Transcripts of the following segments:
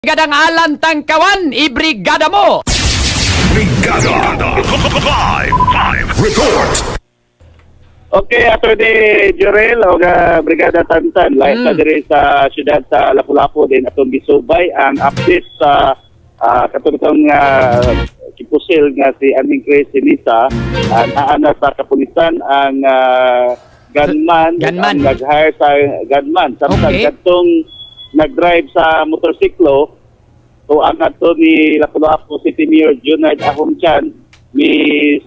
Brigadang Alan Tangkawan, ibrigada mo! Brigada Live Live Report. Okay, Attorney Jurel o Brigada Tantan, live ta diri sa siyudad sa Lapu-Lapu din atong gisubay ang update sa katong gipusil nga si Aning Chris Sinisa. Naa na sa kapulisan ang gunman, Gunman. Ang nag-hire sa gunman. Samtang kadtong nag-drive sa motorsiklo, so ang ato ni Lapu-Lapu City Mayor Junard Ahong Chan ni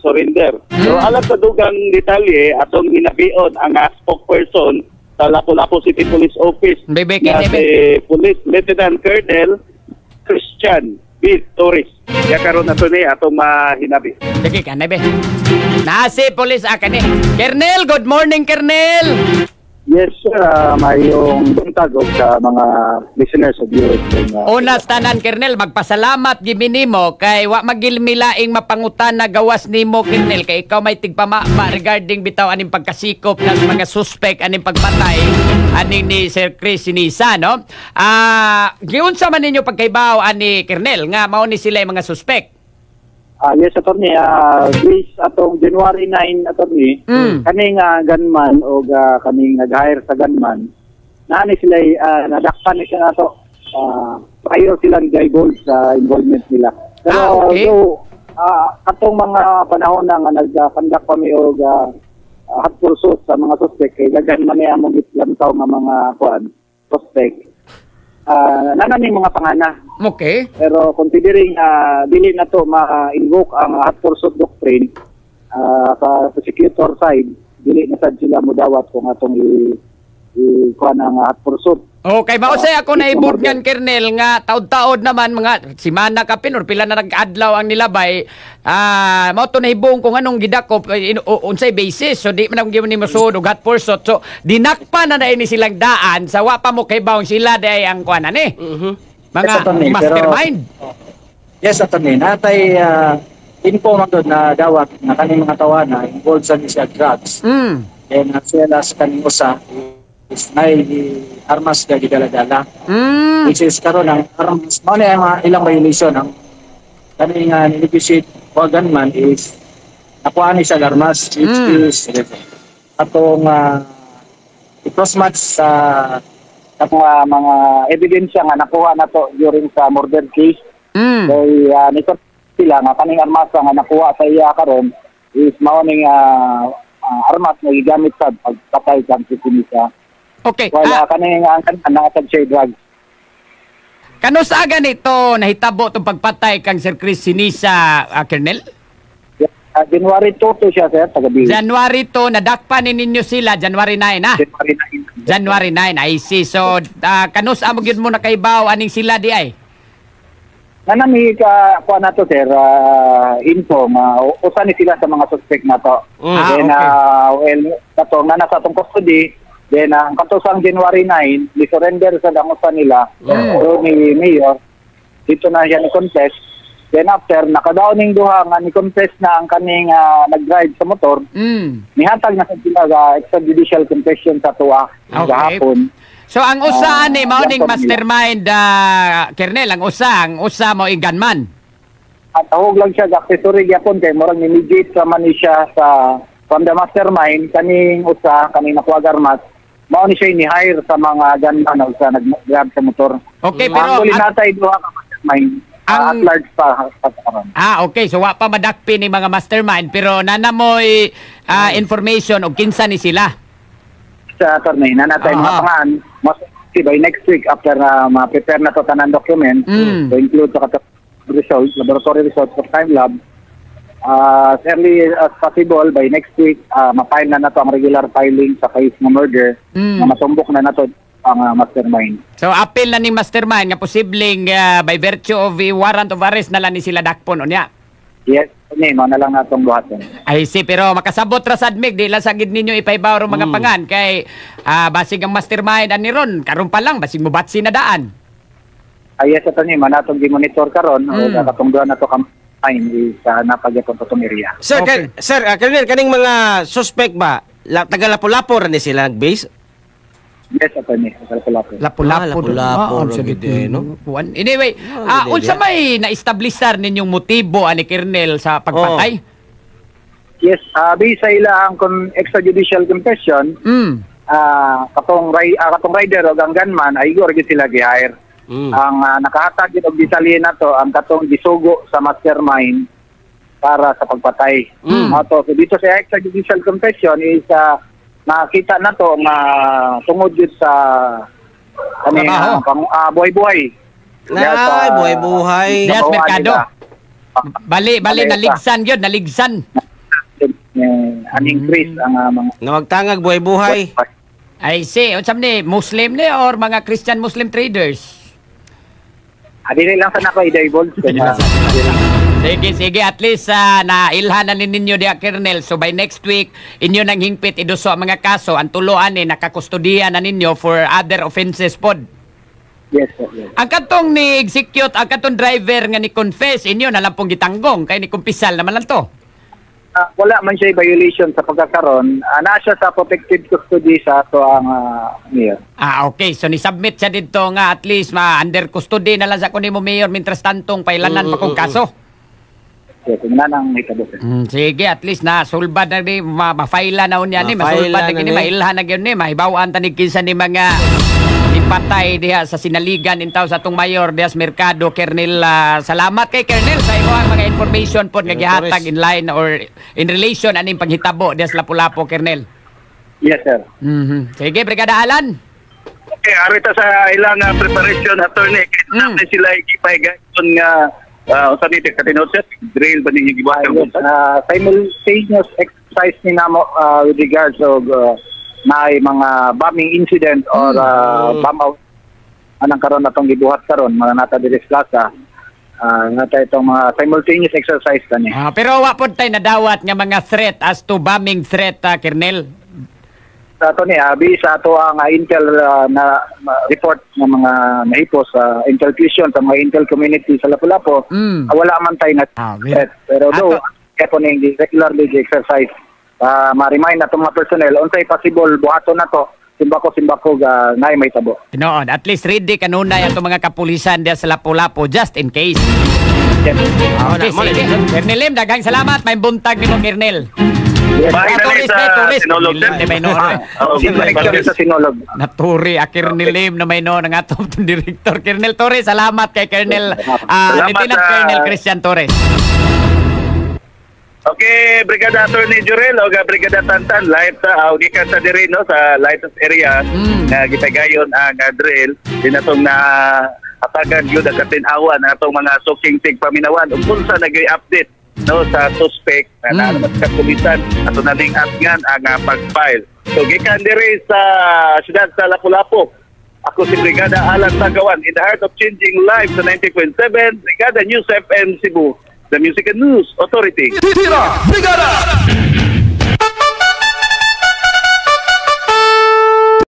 surrender. So alam sa dugang detalye, atong hinabion ang spokesperson sa Lapu-Lapu City Police Office Bebe, nga bebe. si Police Lieutenant Colonel Christian B. Torres. Ya karon na to ni atong mahinabi. Sige, kanay be. Nasi police akan eh. Kernel, good morning, Kernel! Yes, sir. Mayong buntag og sa mga listeners of viewers. Una sa tanan, Kernel, magpasalamat gyud mi nimo kay wa magilmilaing mapangutan na gawas nimo, Kernel, kay ikaw may tigpamama regarding bitaw aning pagkasikop ng mga suspect aning pagpatay aning ni Sir Chris Sinisa, no? Giunsa man ninyo pagkaibaw ani, Kernel, nga mao ni sila yung mga suspect? Yes, attorney. This atong January 9, attorney, kaning gunman o kaning nag-hire sa gunman, naani sila nadakpan ni siya nato. Prior silang divulge sa involvement nila. Pero though, katong mga panahon na nga nag-conduct kami og hot pursuit sa mga suspect kay daghan man ni among gitlantaw nga mga kuan suspect. Naa ni mga pangana. Pero considering dili na to ma-invoke ang hot pursuit doctrine sa prosecutor side, dili na sad sila mudawat kung atong i kuan ang hot pursuit. Okay, mao say ako Ah, naibutngan, Kernel, nga taod-taod naman mga simana kapin or pila na nag-adlaw ang nilabay, mao to nahibong kung anong gidakop unsay basis. So di man ang gyud ni mosuod og hot pursuit. So dinakpa na dai ni silang daan sa wa pa mo kay sila dai ang kuan ani. Mga Yes, attorney, mastermind. Yes, attorney. Natay info man doon na dawat na kaning mga tawana involved sa ni siya drugs. Then as well as kaning usa is nay armas na gidala-dala. Which is karon ang armas mao na ang mga ilang violation. Ang kaning negotiate wa gunman is nakuha ni siya armas, which is atong i-cross match sa Katong mga ebidensya nga nakuha na to during sa murder case. Kay nito sila nga kaning armas nga nakuha sa iya karon is mao ning armas nga gigamit sa pagpatay kang si Sinisa. While kaning ang kan naa sad siya drugs. Kanus aga nito nahitabo tong pagpatay kang Sir Chris Sinisa, Colonel? January 2 to siya, sir, tagabi. January 2, nadakpan ni ninyo sila January 9 ah. January 9. January 9, I see. So, kanus amo gyud mo nakaibaw aning sila di ay? Nanami ka kuha na to, sir, info nga usa ni sila sa mga suspect na to. Then well, kato nga nasa atong custody, then ang katong January 9, ni surrender sa ang usa nila. So ni Mayor dito na siya ni confess. Then after nakadaon ning duha nga ni confess na ang kaning nag-drive sa motor, nihatag na sa sila sa extrajudicial confession sa tuwa gahapon. So ang usa ani mao ning yan po nila. mastermind, Kernel, ang usa mao gunman. At tawag lang siya accessory gyapon kay murag ni mediate sa man ni siya sa from the mastermind. Kaning usa, kaning nakuha armas, mao ni siya ni-hire sa mga gunman o sa nag-grab sa motor. Okay, pero Actually, natay duha ka mastermind at large pa pa karon. Ah, okay. So wa pa madakpi ni mga mastermind pero nanamoy information og kinsa ni sila. Sa attorney na natay mga pangan mas by next week after na ma-prepare na to tanan document to include sa result, laboratory results of crime lab, as early as possible by next week, ma-file na nato ang regular filing sa case ng murder na matumbok na nato ang mastermind. So apil na ni mastermind nga posibleng by virtue of a warrant of arrest na lang ni sila dakpon unya. Yes, ni mao na lang natong buhaton. I see, pero makasabot ra sad mig, di lang sagid ninyo ipaibaw ro mga pangan kay basig ang mastermind ani ron karon pa lang basig mobatsi na daan. Ay, yes, attorney, mao natong gi-monitor karon o katong duha nato ka mastermind is napagyapon sa atong area. Sir, sir, Colonel, kaning mga suspect ba, taga Lapu-Lapu ra ni sila nag-base? Yes, attorney, sa Lapu-Lapu. Lapu-Lapu. Ah, Lapu-Lapu, Ah, ra gid eh, no? Kuan. Anyway, Ah, gid eh, unsa diha. may na-establisar ninyong motibo ani, Kernel, sa pagpatay? Yes, based sa ilahang extrajudicial confession, katong rider o ang gunman ay igor gyud sila gi-hire. Ang nakahatag gyud og detalye nato ang katong gisugo sa mastermind para sa pagpatay. Ato, so dito sa extrajudicial confession is nakita nato nga tungod gyud sa kani Trabaho. Buhay-buhay. Ay, buhay-buhay. Diya sa trabahoan merkado. nila. Bali, bali Maleta. Naligsan gyud, naligsan. An increase ang mga Nawagtangag buhay-buhay. I see. Unsa man ni, Muslim ni or mga Christian Muslim traders? Dili lang sa nako i-divulge. Kaya, Sige, sige. At least nailhan na ni ninyo diya, Kernel. So by next week, inyo nang hingpit iduso ang mga kaso. Ang tuloan eh, nakakustudiya na ninyo for other offenses pod. Yes, sir. Yes. Ang katong ni execute, ang katong driver nga ni confess, inyo na lang pong gitanggong. Kay ni kumpisal naman lang to. Wala man siya violation sa pagkakaron. Naa siya sa protected custody sa ato ang mayor. Ah, okay. So ni-submit siya dito nga at least ma under custody na lang sa kuno mo, mayor, mientras tantong pailanan pa kong kaso. Yes, na nang hitabo, sir. Sige, at least na sulbad na ni ma-file na unya ni, Ma-file masulbad na na gini, ni. Mailhan na gyud ni, mahibaw-an ta ni kinsa ni mga ipatay diha sa sinaligan intaw sa atong mayor diha sa merkado, Kernel. Salamat kay Kernel sa imong mga information pod nga Kernel gihatag Torres. in line or in relation aning panghitabo diha sa Lapu-Lapu, Kernel. Yes, sir. Sige, Brigada Alan. Okay, ari ta sa ilang preparation, attorney, kay sila ipahigayon nga unsa ni katinuod, sir, drill ba ninyo gibuhat? Yes, simultaneous exercise ni namo with regards of naay mga bombing incident or bomb out anang karon natong gibuhat karon mga nata diri sa plaza, nata itong mga simultaneous exercise kani. Ah, pero wa pod tay nadawat nga mga threat as to bombing threat, Kernel? Sa ato ni abi sa ato ang intel na report ng mga nahipos sa intel fusion sa mga intel community sa Lapu-Lapu, wala man tay na threat, pero do kaya po ning regularly exercise ma-remind na itong mga personnel unsay possible buhaton na to simbako simbako ga naay may tabo. Tinuod, at least ready kanunay ato mga kapulisan diha sa Lapu-Lapu just in case. Yes. Okay, na, mo na. sige. Kernel Lim, daghang salamat. May buntag nimo, Kernel. Yes. Bye Ah, na Torres, sa may Torres. Sinulog, Kernel Lim, sir. di may noon. Oo, Si director sa Sinulog. Naturi, a Kernel Lim na may noon ang atong director. Kernel Torres, salamat kay Kernel. Salamat, Lieutenant Colonel Christian Torres. Okay, Brigada Attorney Jurel o Brigada Tantan, live sa gikan sa diri, no, sa Lighthouse area nga gipagayon ang drill din atong na hatagan gyud ang katin-awan ang atong mga suking tigpaminawan ug unsa na gyud update, no, sa suspect na naa naman sa kapulisan ato na ning atngan ang pag-file. So gikan diri sa siyudad sa Lapu-Lapu. Ako si Brigada Alan Tagawan in the heart of changing lives sa 90.7 Brigada News FM Cebu, the Music and News Authority. Tira Brigada.